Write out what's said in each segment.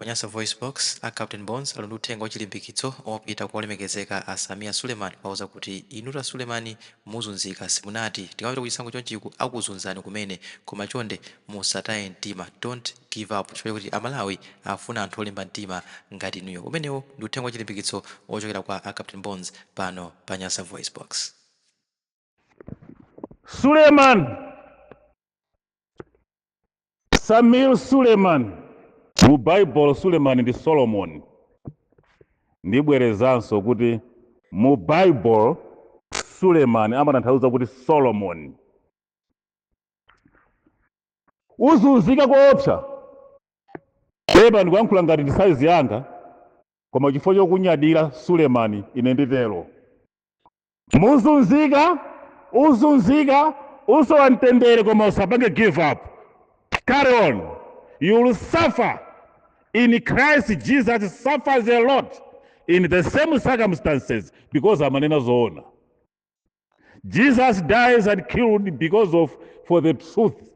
Nyasa Voice Box, a Captain Bones ali ndi uthenga wachilimbikitso opita kwa olemekezeka a Sameer Suleman, wauza kuti inutu a Suleman muzunzika simunati, tikamapita kuchisankho chonchiku akuzunzani kumene, koma chonde musataye mtima, don't give up, chifukwa kuti Amalawi afuna anthu olimba mtima ngati inuyo. Umenewo ndi uthenga wachilimbikitso ochokera kwa a Captain Bones pano pa Nyasa Voice Box. Suleiman, Sameer Suleiman, mu Bible Suleiman ndi Solomon. Ndibwerezanso kuti mu Bible Suleiman amatanthauza kuti Solomon. Uzunzika koopsa. Pepa, ndikuyankhula ngati ndi saizi yanga, koma chifukwa chokunyadira Suleiman ine nditero. Muzunzika, uzunzika, usowa mtendere, koma usapange give up. Carry on. You will suffer. In Christ Jesus suffers a lot in the same circumstances because amanena zoona. Jesus dies and killed because of for the truth.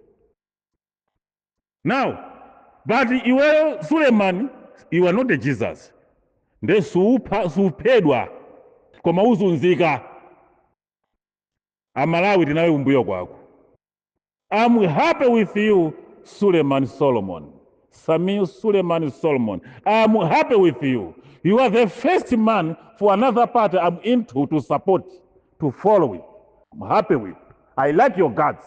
Now, but iweyo Suleiman, you are not a Jesus. Nde suupha, suphedwa, koma uzunzika. Amalawi tinawe kumbuyo kwako. I'm happy with you, Suleiman Solomon. Sameer Suleiman Solomon. I'm happy with you. You are the first man for another party I'm into to support, to follow it. I'm happy with. I like your guts.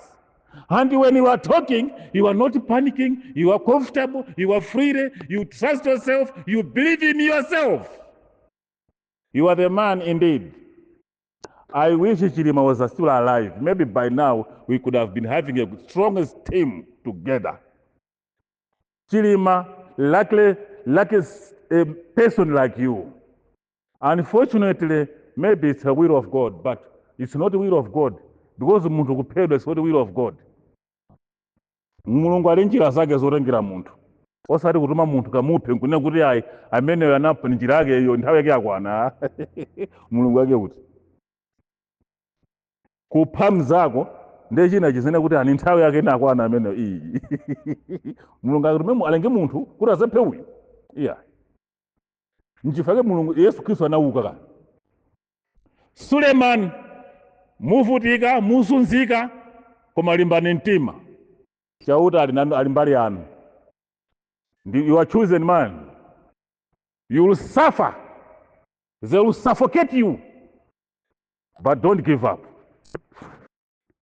And when you are talking, you are not panicking, you are comfortable, you are free, you trust yourself, you believe in yourself. You are the man indeed. I wish Chilima was still alive. Maybe by now we could have been having a strongest team together. Chilima luckily like a person like you. Unfortunately, maybe it's a will of God, but it's not the will of God because munthu kuphedwa is not the will of God. Mulungu ali njira zake zotengera munthu, osati kutuma munthu kamuphe nkunena kuti ayi, ameneyo anapha, ni njira yake iyo, nthawi yake yakwana. Mulungu yake kuti kupha mzako ndiye china chizene kuti ani nthawi yake inakwana ameneyo iyi. Mulungu akutume alenge munthu kuti azaphe uyu? Iya, nchifukwa Mulungu Yesu Khristu anauka kani. Suleiman, muvutika, muzunzika, koma limbani mtima. Chauta ali nanu, ali mbali yanu. You are chosen man. You will suffer, they will suffocate you, but don't give up.